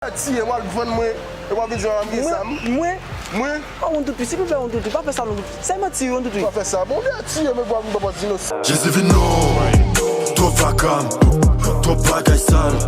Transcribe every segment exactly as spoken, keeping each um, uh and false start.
Tiye m, w al vann mwen, e w ap vin jwenn avèk zam. Mwen? Mwen? Oh, Yon Toutou, silvouplè, Yon Toutou, pa fè sa non. Se manti, Yon Toutou. Pa fè sa. Bon, w ap tiye m, e w ap vin pran pòz inosan. Jezi vin non, twòp vakabon, twòp bagay sal.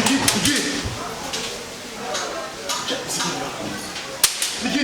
Niki! Niki! Niki!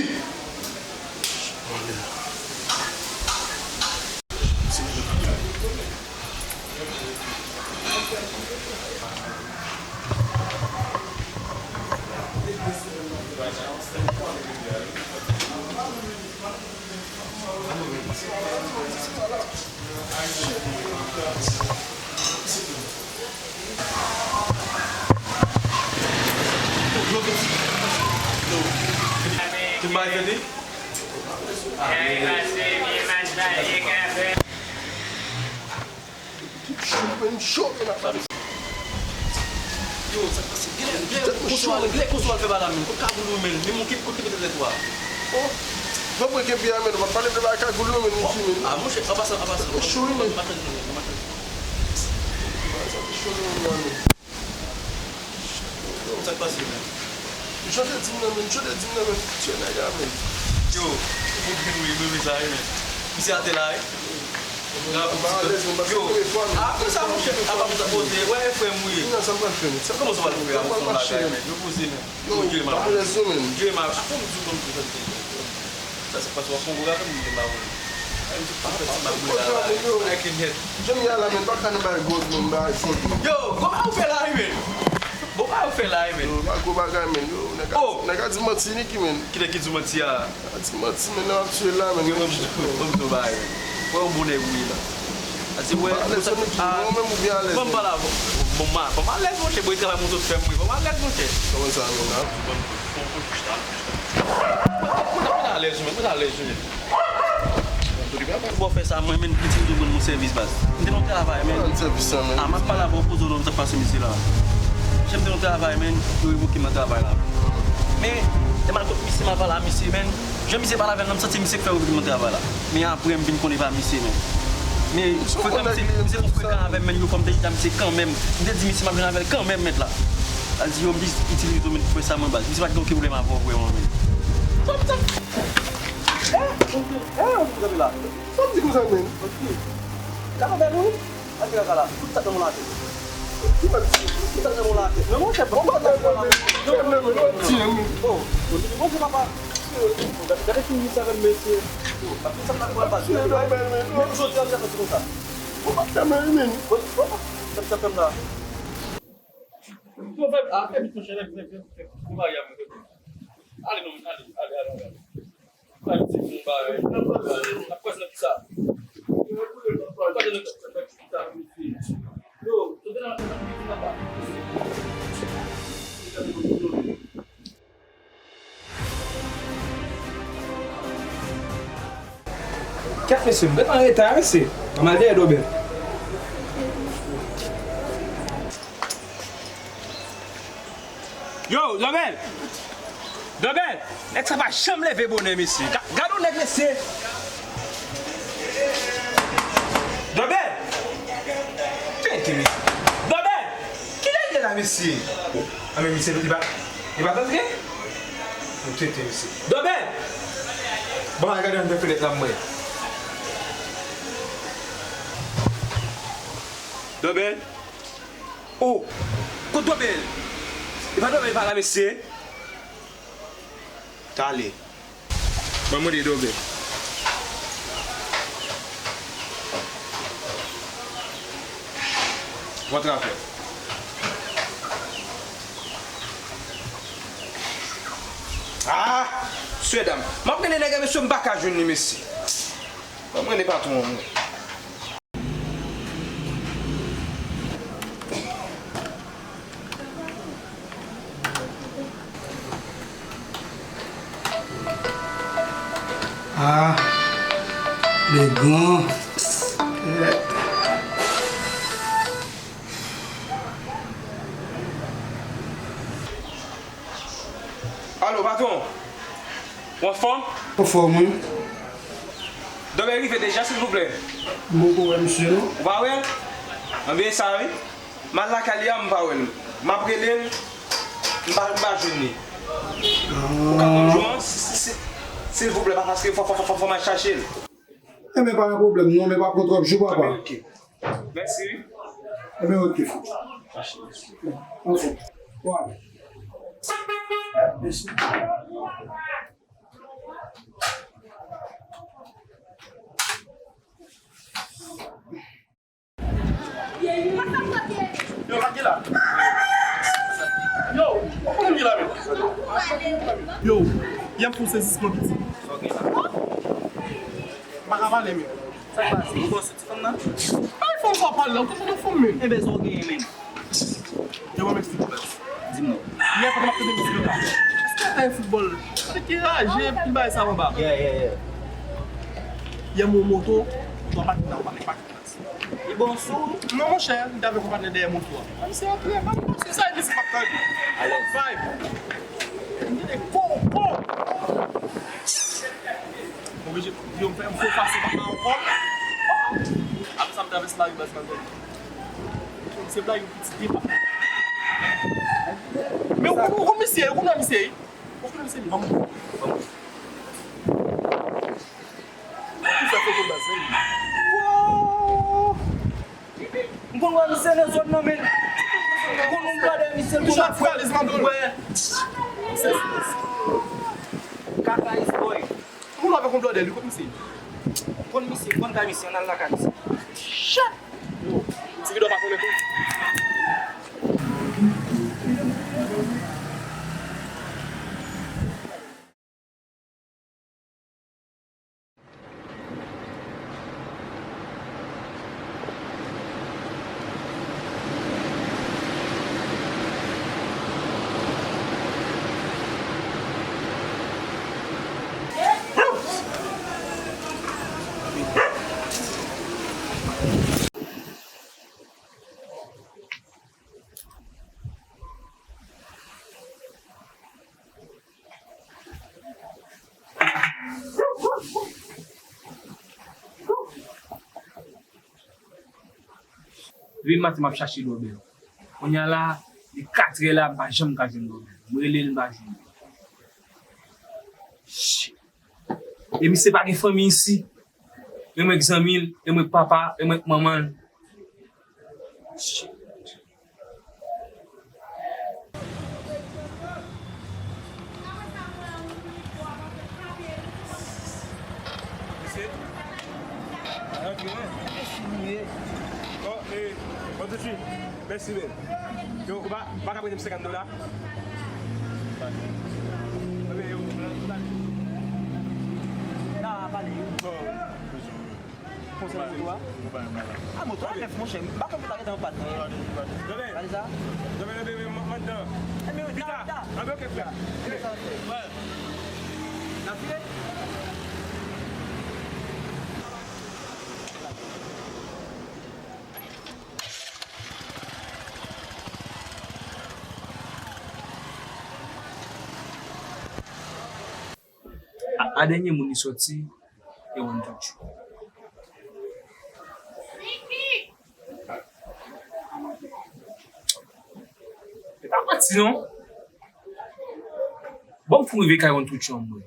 Yo, sa k pase? Genlè, genlè, konsèy w al, genlè, konsèy w al fè ba la menm. Kot kagoul ou menm? Menm ou ki, kot ki mete tèt ou a? Oh, non, mwen kenbe a, men, ou pa pale de bagay kagoul yo, men, Niki, men. Ah, monchè, an pasan, an pasan. Sa te cho wi, men. Sa te cho wi, men. Sa k pase, men? Jodi di m nan, men, jodi di m nan, men, tye nèg la, men. Yo, ou pou gen wi, wi, wi, sa, wi, men. Misye atè la, wi. Yo, ah, konsa, monchè, apa pou sa poze? Wè, e frè m ou ye. Kòman sa w pral fè, men? Yo poze, men. Yo, yo, pa alèz non, men. Yo, e ma, a fò m di w konn prezante. Sa se paske w ap pran gwo gafè m, m pa wè. Ay, m te pa fè ti ma boule la, la. Ay, ke nèt. Jan m ye a la, men, pa ka nan bay gwo, men, bay fòt, men. Yo, gwo bagay ou fè la, wi, men. Gwo bagay ou fè la, wi, men. Yo, pa gwo bagay, men. Yo, nèg a, nèg a di manti, Niki, men. Ki nèg ki di w manti a? A di manti, men, nan ap tiye la, men. Yo, ban m, ban m di w bagay, men. Wè yon bon nèg ou ye la. A di, wè, sa, a, ban m pale avè w. Bon, ma, ban m alèz, monchè, bon, e travay moun sot fè m, wi. Ban m alèz, monchè. Kòman sa, men, la? Bon, bon, bon, chita, chita. Mwen, mwen, mwen alèz, men, mwen alèz, men. Bon, fè sa, mwen, men, piti, m te jwenn yon sèvis, baz. M te nan travay, men. Sèvis sa, men. A, m ap pale avè w, poze w non, sa k pase misye la. Chèf, m te nan travay, men, yo revoke m nan travay la. Men, lè m al kot misye, m al pale a misye, men. Jan misye pale avè m nan, m santi misye k fè yo revoke m nan travay la. Men apre, m vin konnen pa misye, men. Men frekan, misye, misye te frekan avè m, men, yon fwa m te chita misye kanmenm. M te di misye m ap jwenn avè l kanmenm, mèt la. Al di yo, m te itilize w, men, pou fè sa, mwen, baz. Misye pa t gen okenn pwoblèm avè w, vrèman, men. Sa, sa, eh, eh, eh, sa w di konsa, men? Kaka bèl, wi. Gade kaka la, tout sa nan mwen atè. Ki sa, ki sa k nan men w la? Non, monchè, bon, bon, bon, bon, bon. Oh, Bondye, Bondye, papa. Gade, gade figi sa, mesye. Oh, sa k nan men w la, papa. Menm jodi a, li ap fè konsa. Bon, bon, sa k nan men w la? Yo, fè, a, fè vit, monchè, fè, fè, fè, fè, fè, fè, fè, fè, ale, non, ale, ale, ale, ale. Fè ti bon bagay. N ap pase nan pita. N ap pase nan pita, mesye. Yo, sote nan, nan pita, papa. Kèt, mesye, m ret an reta, mesye. Mwen al dèyè Dobèl. Yo, Dobèl! Dobèl! Nèg sa pa janm leve bonè, mesye. Ga-, gade yon nèg, mesye! Dobèl! Tete, mesye! Dobèl! Kilè l ye la, mesye? A, men misye, li pa, li pa t antre? Tete, mesye. Dobèl! Bon, al gade anndan fenèt la, m wè. Dobèl! Oh! Kot Dobèl? E pa Dobèl pa la, mesye. Talè. Ban mwen de Dobèl. Bon travay. Ah! Mesye dam. M ap rele nèg la, mesye, m pa ka jwenn li, mesye. Ban mwen rele patwon an, mwen. Ah, le gran. Alo, patwon. Ou anfòm? Anfòm, wi. Dobèl rive deja, silvouplè? M poko wè misye, non. Ou pa wè l? Anben sa, wi. M al lakay li a, m pa wè l. M ap rele l, m pa, m pa jwenn li. Ou ka ban m jou an, si, si, si, silvouplè, pa, paske fò, fò, fò, fò, fò m al chache l. Enben, pa gen pwoblèm, non, men pa pran twòp jou, papa. Enben, oke. Mèsi, wi. Enben, oke, frè. Anfòm. Wa. Mèsi. Yo, pa gen la. Yo, ou konnen m gen la menm. Yo, yè m fè yon sezisman piti. M pa ka pale menm. Sa k pase? Ou bon sou ti fanm nan? Ay, fanm sa pale la, ou konn fanm menm. Enben, sa w genyen menm? Yo, ban m eksplike w, baz. Di m non. Yè, pandan m ap tande mizik la, èske w ta yon foutbòl? Gade ki raje, epi bagay sa anba. Yeah, yeah, yeah. Yè, m wè yon moto, ou pa pati nan, ou pa pati. Li bon sou ou? Non, monchè, m t avèk yon patnè dèyè moto a. Misye antre, m ap pase sa, misye p ap tande. Alèz. Vibe. M tande koko. M oblije, yo, m fè, m fè efase pa nan kò m. Apre sa, m travèse lari, baz, m al tande. Se blag yon piti depa. Men ou konn, ou konn misye, ou konn misye. Ou konn misye, li. Ban m, ban m. Ou fè foto baz, wi. Wow! M konn wè misye nan zòn nan, men. M konn yon bradè misye tou. Chak fwa, li se manman. Wè. Kaka is boy. Moun avèk yon blòdè, li kot misye? Konn misye, konn kay misye, ann al lakay misye. Chat! Yo, ti Vidò pa konnen tou. Depi maten m ap chache Dobèl. Kounye a la, li katrè la, m pa janm ka jwenn Dobèl. M rele l, m pa jwenn li. Shit. E misye pa gen fanmi isi. Li menm ak zanmi l, li menm ak papa, li menm ak manman l. Shit. Mèsi, men. Yo, ou pa, ou pa ka prete m senkant dola? Nan, pale. Bon. Konsènan moto a? A, moto a nèf, monchè. M pa konn pou ta gentan yon pat. Gade sa. Gade, gade, gade, m, m andan. Pita. Anben, oke, frè. N ap vire. A, a dènye moun ki sòti, e One Touch. E pa manti non. Bon, m fou rive kay One Touch an mwen.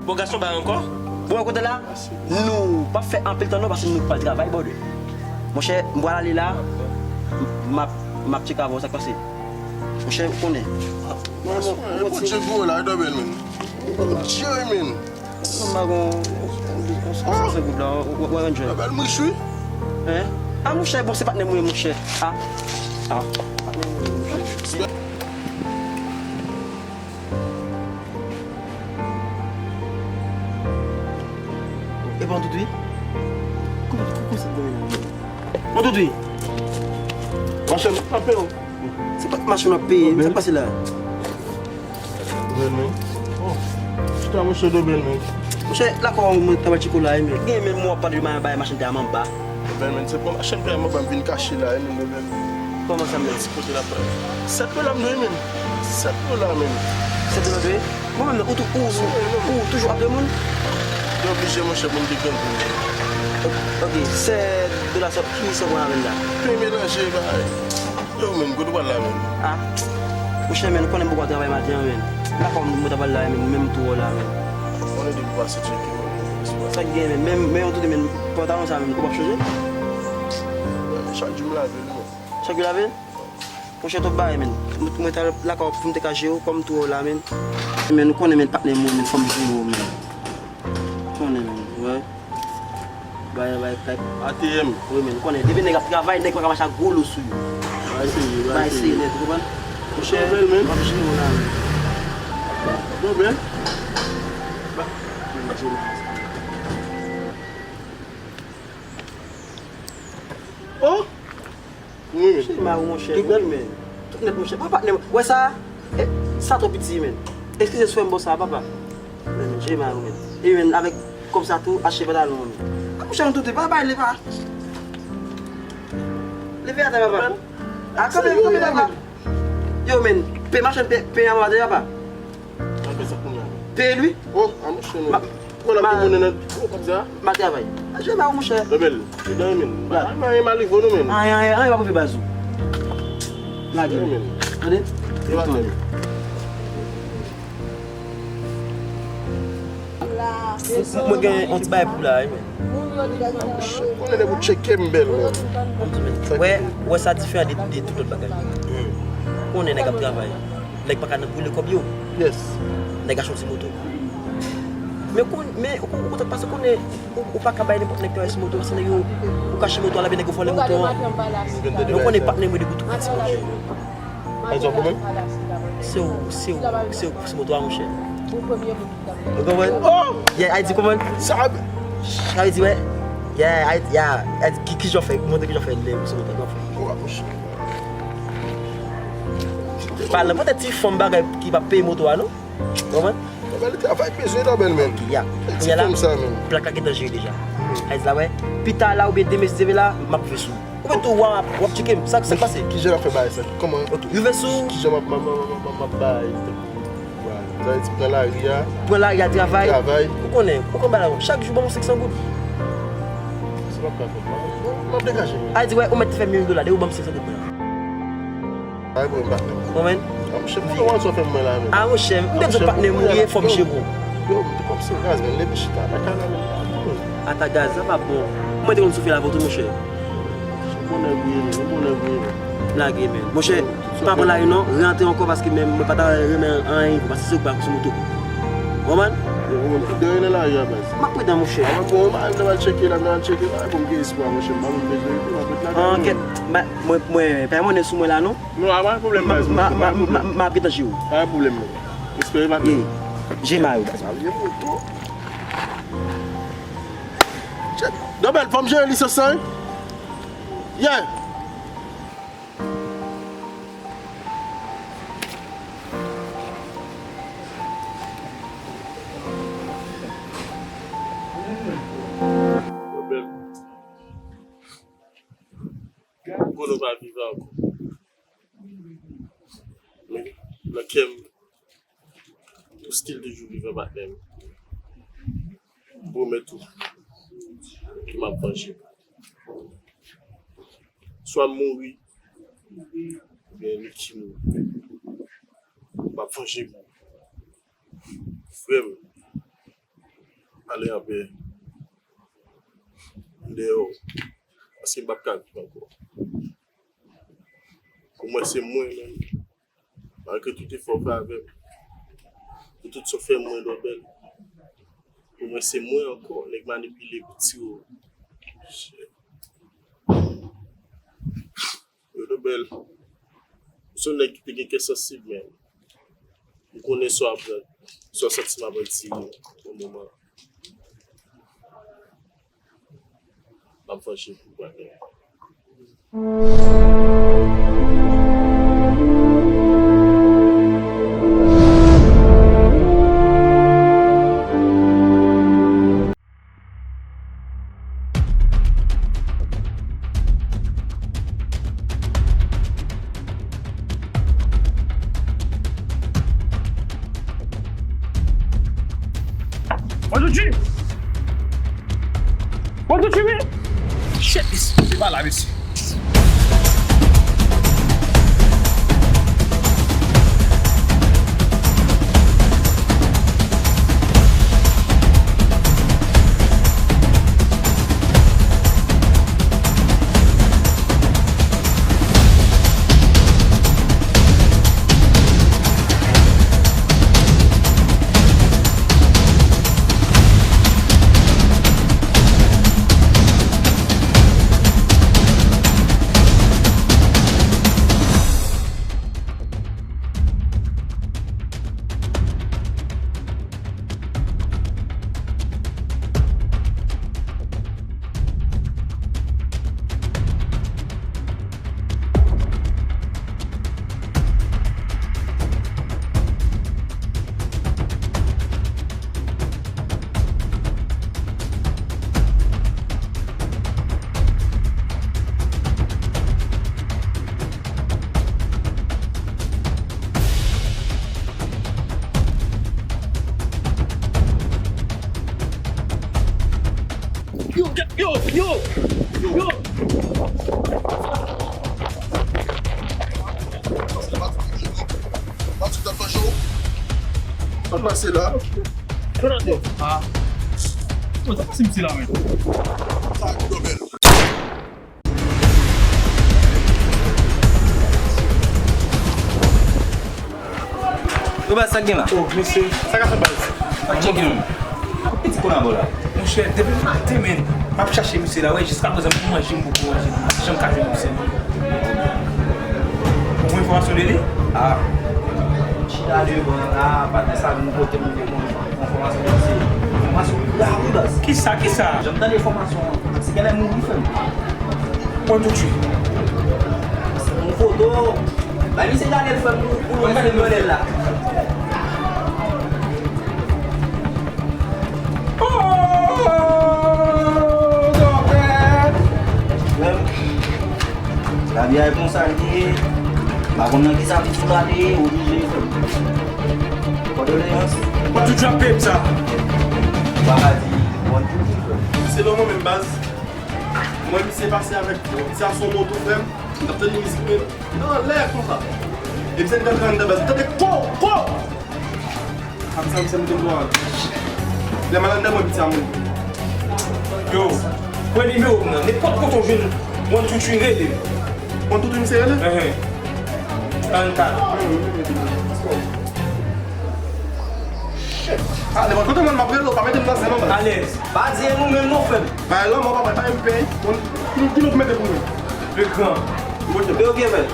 Bon, gason, bay ankò. Bon, kote la, nou p ap fè anpil tan non, paske nou pral travay, brother. Monchè, m pral ale la, m ap, m ap tcheke avè w sa k pase. Monchè, ou konnen. Bondye gwo la, e dòbèl, men. Bondye, men. Non, m pa gon, yon san goud la, w, w, w enjoy. Dòbèl m rich, wi. Hein? A, monchè, bon, se patnè m, wi, monchè. A, a, patnè m, wi, monchè. E pa yon tout wi? Kouman, kouman sa goumen la? Yon tout wi? Machann, m ap peye w. Se pa machann w ap peye, sa k pase la? Dòbèl, men. Oh, chita, monchè, dòbèl, men. Monchè, lakòb mwen ta bay chiko la, men. Gen, men, mwen w ap pale de bay machann te a manba. Dòbèl, men, se pou machann te a manba m vin kache la, men, dòbèl. Kòman sa, men? Ti kote la, frè. Sèt dola m dwe, men. Sèt dola, men. Sèt dola dwe? Mwen menm, ou tou, ou, ou, ou toujou ap dwe moun? Yo oblije, monchè, pou m te grangou. Ok, sèt dola sa, ki sa w pral avè l la? Pe melanje, bay. Yo, men, kote w pral la, men? A. Monchè, men, ou konnen m poko al travay maten an, men. Lakòb mwen ta pral la, men, menm tou la, men. Konnen depi w pase tcheke, men. Sa k gen, men, men, men, yon tout, men, pantalon sa, men, ou p ap chanje? Chak jou m lave l, men. Chak jou lave l? Monchè, tout bagay, men. Mwen, mwen ta lakòb pou m te ka jere w, kòm tou la, men. Men, ou konnen, men, patnè mwen, men, fò m jere w, men. Konnen, men, wè. Bay, bay, kay. A T M. Wi, men, ou konnen, depi nèg ap travay, nèg pa ka mache ak gwo lo sou yo. Bay serye, bay serye nèt, ou konprann? Monchè, bèl, men. W ap jere w la, men. Bon, bèl. Ba. Oh! Wi, men. Jere mari w, monchè. Tout nèt, men. Tout nèt, monchè. Pa patnè m. Wè sa? E, sa twò piti, men. Eskize swè m bò sa, papa. Men, men, jere mari w, men. E, men, avèk kòb sa tou, achte pantalon, men. A, monchè, nou tout, pa bay, leve a. Leve atè, papa. A, kanpe, kanpe, papa. Yo, men, pe machann, pe, pe a mwa de, papa. An fè sa kounye a. Peye l wi. Oh, a monchè, men. Ou konn ap gen moun nan, oh, kòmsa? M al travay. A, jere mari w, monchè. Dòbèl, e dòmi, men. Anyen, anyen, anyen pa pwouve baz ou. Lage. Tande? Yo atè. Mwen gen yon ti bagay pou la, wi, men. Konnen depi w tcheke m bèl, men. Wè, wè sa diferan de, de tout lòt bagay. Konnen nèg ap travay. Nèg pa ka nan boule kòb yo. Yes. Nèg achte yon ti moto. Men kon, men ou, ou kontan pase konnen ou, ou pa ka bay nenpòt nèg travay sou moto, paske nèg yo, ou ka achte moto a, lè nèg yo vòlè moto an. Men ou konnen patnè mwen depi tou piti, monchè. Ay, sa w konprann? Se ou, se ou, se ou, se moto a, monchè. Ou konprann? Oh! Yeah, Ayiti konprann? Sa, sa vle di, wè. Yeah, Ayiti, yeah. Ayiti, ki, ki jan w fè? Montre ki jan w fè lè ou sou moto, kòman w fè? Pa nan pote ti fanm bagay ki pa peye moto a, non. Konprann? Travay, travay bezwen travay, men. Ok, ya. Ti fanm sa, men. Plak la gentan jere deja. Ay, la, wè. Pita la, oubyen demen, si Dye vle la, m ap rive sou ou. Ou mèt tou w ap, w ap tcheke m. Sa, sa k pase? Kijan n ap fè bagay sa? Kòman? Ok, rive sou. Kijan m ap, m ap, m ap, m ap, m ap bay? Sa vle di pran lari a. Pran lari a, travay. Travay. Ou konnen, ou konn bagay la. Chak jou ban m senk san goud. Se pa ka fè. M ap degaje. A di, wè, ou mèt fè mil dola, de ou ban m senk san goud mwen. Ay, bon, patnè. Konprann? A, monchè, m konn wè sa w fè mwen la, men. A, monchè, m te di patnè m ye, fò m jere w. Yo, m te kòm se gaz, men, leve chita, la, kalme, men. Ata gaz, sa pa bon. Mwen te konn soufle avè w tou, monchè. Bon nèg ou ye, men, bon nèg ou ye, men. Lage, men. Monchè, pa pran lari non, rantre ankò paske men mwen pa ta renmen anyen pou pase se ou k ba sou moto. Konprann? Yo, yo, yo, de nan lari a, baz. M ap predan, monchè. A, bon, m al, m al tcheke la, m al tcheke la, pou m gen espwa, monchè, m pa menm bezwen rete, m ap ret la. An, kèt, mwen, mwen, pa gen monnen sou mwen la, non. Non, a, pa gen pwoblèm, baz, monchè, pa gen pwoblèm. M ap gentan jere w. Pa gen pwoblèm, non. Espere pa. Ye, je ma yo, baz. Sa vle moto. Dobèl, fò m jere lisans lan, wi. Yeah. Dobèl. M konnen w pa vivan ankò. Men, nan kè m, ou still toujou vivan, patnè m. M pwomèt ou ke m ap vanje w. Swa m mouri, oubyen Nicky mouri. M ap vanje w. Frè m, ale anpè. M dèyè w. Paske m p ap ka viv ankò. Pou mwen, se mwen menm. Malgre tout efò w fè avè m, pou tout sa w fè mwen, Dobèl, pou mwen, se mwen ankò, nèg manipile pou tire w. Yo, Dobèl, ou se yon nèg ki te gen kè sansib, men m konnen sa w ap, sa w santi m ap retire yon moman. M ap fòse pou w, patnè. Mwen tou tchwi! Mwen tou tchwi, wi! Shit, mesye, se pa la, mesye. Yo, yo, yo, yo. Sa k pase la? Ah. Bon, sa pase misye la menm. Yo, baz, sa k gen la? Oh, mesye, sa k ap fèt, baz? Ap tcheke nou. Ak piti kolabo la. Monchè, depi maten, men, m ap chache misye la, wi, jiska prezan, m pou manje, m poko manje, m pa janm ka jwenn misye, non. Ou gen enfòmasyon de li? Ah. M chita devan la, patnè sa vin kote m, m te konn. Enfòmasyon, se enfòmasyon la, wi, baz. Kisa, kisa? Jan m tande enfòmasyon an, se genlè mouri, frè m. Mwen tou tchwi. Foto. Bay misye gade l, frè m, pou, pou l wè se modèl la. Oh, doktè! Frè m, lavi a e konsa l ye. M pa konn nan kisa pitit la te ye, oblije, frè m. Kondoleyans. Mwen toujou ap peye m sa. Ou pa ka di mwen toujou, frè m. Se nan mwen menm, baz. Mwen, misye pase avèk, misye a son moto, frè m. N ap tande mizik, men nan lè konsa. Epi se nan anndan baz, m tande ko, ko! Ap sa, misye mete m dwòl. Lè m al anndan, mwen piti a mouri. Yo, pran nimewo m nan. Nenpòt kote w jwenn One Two Three, rele m. One Two Three, misye rele? Enhen. Trannkat. Shit. Ah, nenpòt kote mwen, m ap rele w, pa mete m nan zen non, baz. Alèz. Pa di e nou menm non, frè m. Bay lanmò, papa, pa M P. Bon, ki nou, ki nou mete pou nou? Le grand. Ok. Yo, ok, men.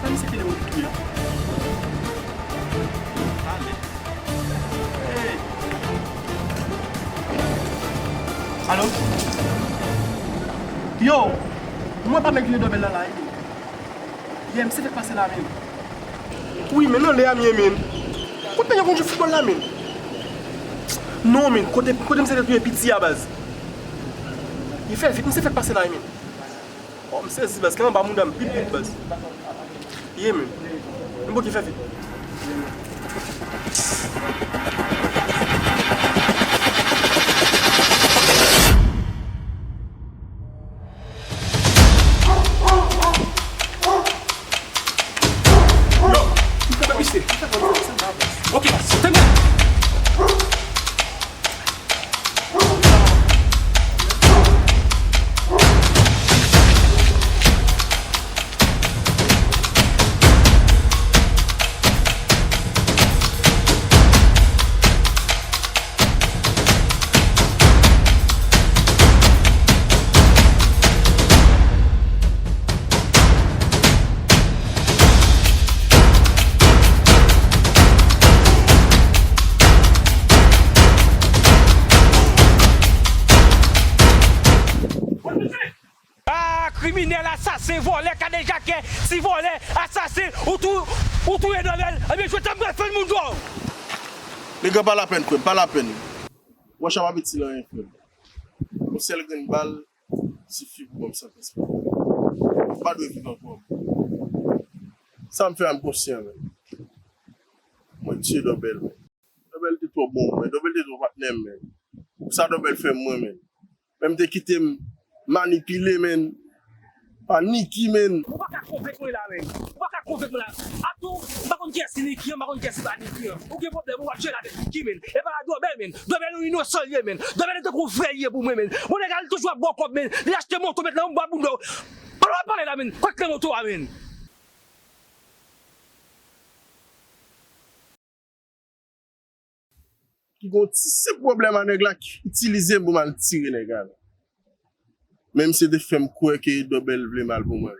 Sa misye kile w touye a? Hey. Alo? Yo! Mwen pa nèg kile dòbèl la la, wi. Yè, misye fèk pase la, men. Wi, men nan lè a m ye, men. Kote nèg yo konn jwe foutbòl la, men? Non, men, kote, kote misye te touye piti a, baz? Li fè vit, misye fèk pase la, men. Oh, m sezi, baz, ki anba mouda m pi vit, baz. Ye, men. M pou ki fè vit. Yo, m kanpe misye. Ok, baz, tande. Ah, kriminèl, asasen, vòlè, kadejakè, ti vòlè, asasen, ou tou, ou touye Dòbèl, ebyen, jodi a m pral fè moun jwe w. Legan, pa lapèn, frè m, pa lapèn. Wòch a pa piti nan anyen, frè m. Yon sèl grenn bal sifi pou ban m santans mwen. M pa dwe viv ankò. Sa m fè a, m konsyan, men. Mwen tiye Dòbèl, men. Dòbèl te twò bon, men. Dòbèl te twò patnè m, men. Pou sa Dòbèl fè mwen, men. Men m te kite m manipile, men. Pa Niki, men. Ou pa ka konvenk mwen la, men. Ou pa ka konvenk mwen la. Atou, m pa konn kiyès ki Niki an, m pa konn kiyès ki pa Niki an. Ou gen pwoblèm, ou ap jwe avèk Niki, men. E pa Dòbèl, men. Dòbèl yon inosan l ye, men. Dòbèl te kou frè l ye pou mwen, men. Bon, nèg la, li toujou ap ba w kòb, men. Li achte moto, met nan yon bwa bounda w. Pale w ap pale la, men. Kwak nan moto a, men. Ki gon ti senp pwoblèm a nèg la ki itilize m pou m al tire nèg la. Men misye te fè m kwè ke Dòbèl vle mal pou mwen.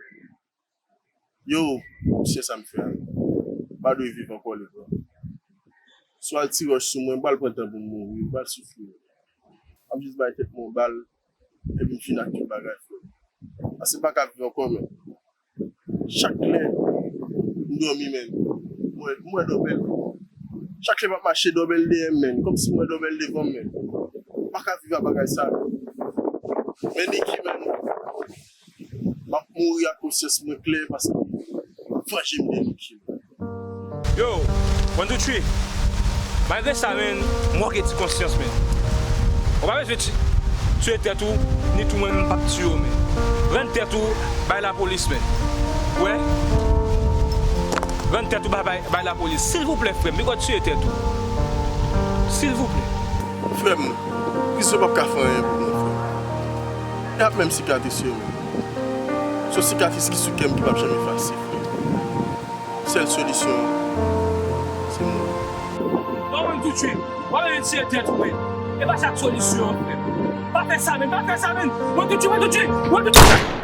Yo, konsyan sa m fè a. M pa dwe viv ankò, legan. Si w al tire wòch sou mwen, m pral pran tan pou m mouri, m pral soufri. M ap jis bay tèt mwen yon bal, epi m fin ak tout bagay, frè. Paske m pa ka viv ankò, men. Chak lè m dòmi, men, m wè, m wè Dòbèl. Chak lè m ap mache, Dòbèl dèyè m, men. Kòmsi m wè Dòbèl devan m, men. M pa ka viv ak bagay sa, men. Men Niki, men, m ap mouri ak konsyans mwen klè paske m ap vanje m de Niki. Yo, One Two Three. Malgre sa, men, m wè w gen ti konsyans, men. Ou pa bezwen ti-, tiye tèt ou, ni tou mwen menm m p ap tiye w, men. Rann tèt ou bay lapolis, men. Ou wè? Rann tèt ou bay, bay, bay lapolis. Silvouplè, frè m, piga w tiye tèt ou. Silvouplè. Frè m, prizon p ap ka fè anyen pou mwen, frè m. E ap menm sikatris yo menm. Se yon sikatris ki sou kè m ki p ap janm efase, frè m. Sèl solisyon an, se mouri. Bon, one two three, w ap retire tèt ou, men. E pa sa k solisyon an, frè. Pa fè sa, men, pa fè sa, men. One two three, one two three, one two three.